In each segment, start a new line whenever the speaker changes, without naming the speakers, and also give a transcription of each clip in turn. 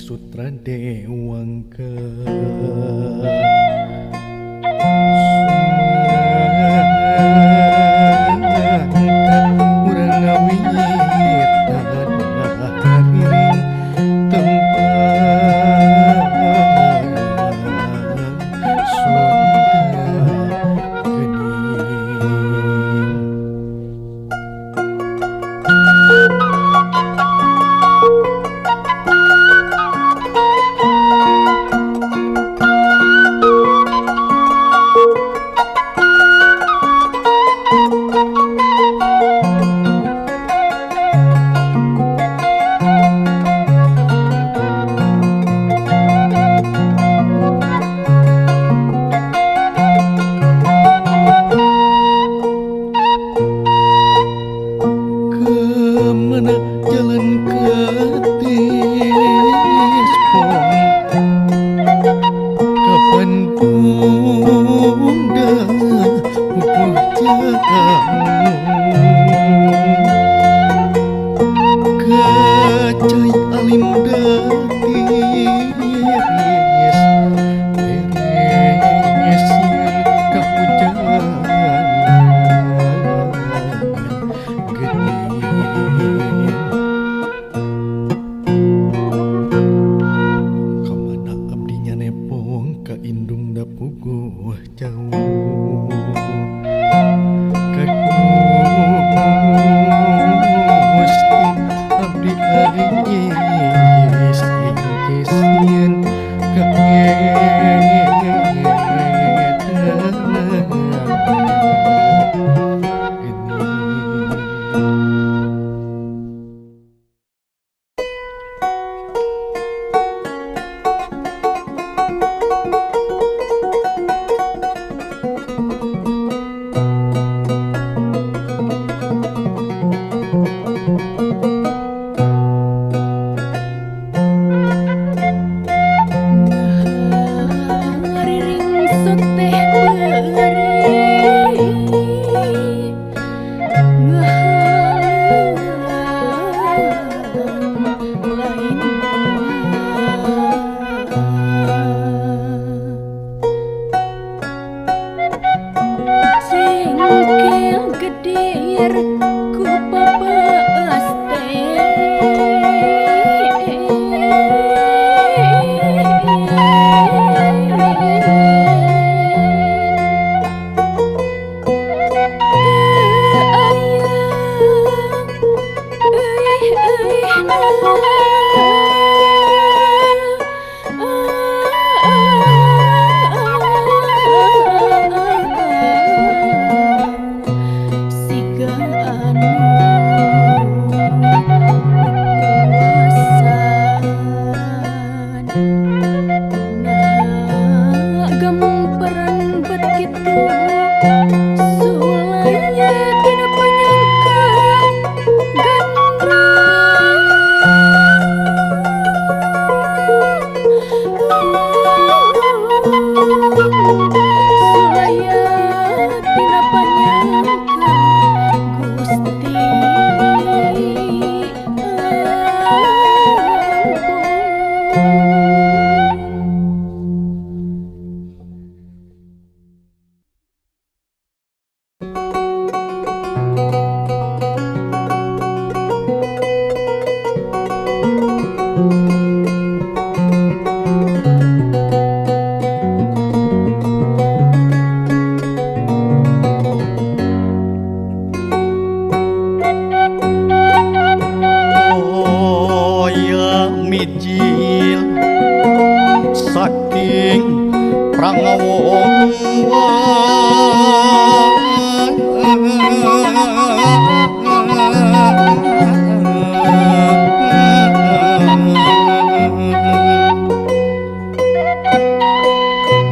Sutra Dewangga. Urang ngawitan hariring tempat Sunda geuning. Kemana jalan ke Tispong, ke Bandung dah pupuh jamu, ke Cai Alim dah tiris tiris kahujanan geuning. Kamana abdinya nepong ka indung da puguh jauh, ka Gusti abdi aris ingkesieun kaedan geuning.
Ngariring teh beurih ngahalang lain jengkel gedir ku papaas teh. Teu aya euy euy. Siga anu puasan. Nah gemperan bet kitu sulaya tina panyangka gandrung. Sulaya tina panyangka Gusti ampun.
Oya mijil saking prangawong.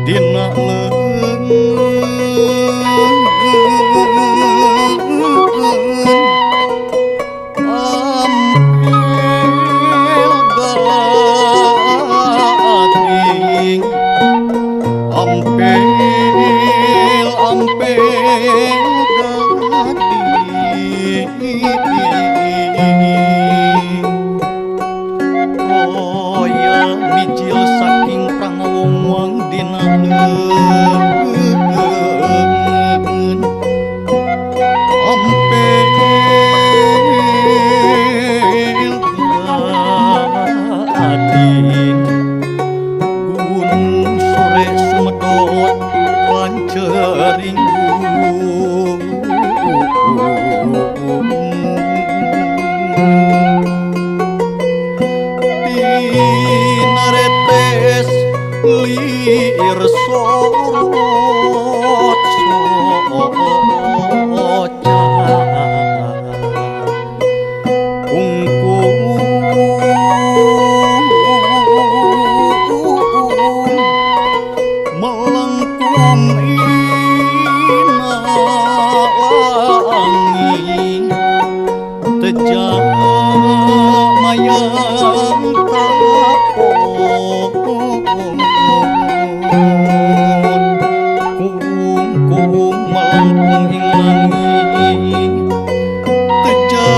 Dina leungeun ampel gading, ampel ampel gading. leungeun ampel gading gunung sore sumedot pancering tinaretes lir sorot soca kungkung melengkung ina langi teja mayang tapon kungkung melengkung ing langi teja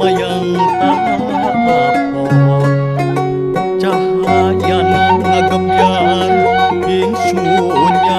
mayang tapon cahayana ngagebyar ing sunya.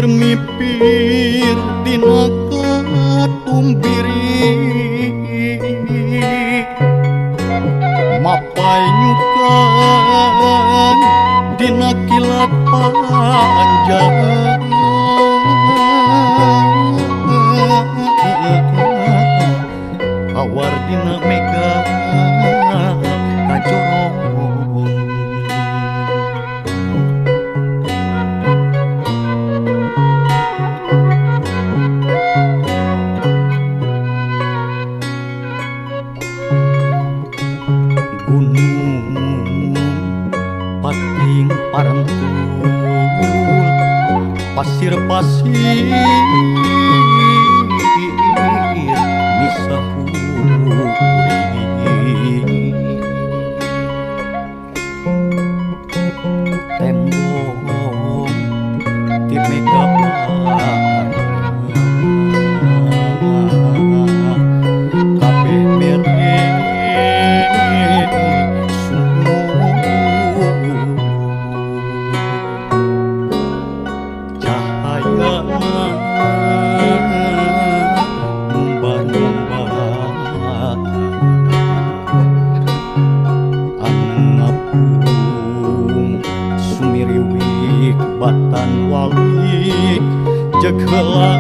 Mipir-mipir dina katumbiri mapai nyukan dina kilat panjang awar dina mega kajorong. Gunung pating parentul pasir-pasir misahuri tembok ti mega kabeh mere cahaya ngumbar-ngumbar anu ngapung sumiriwik batan walik jeung heula.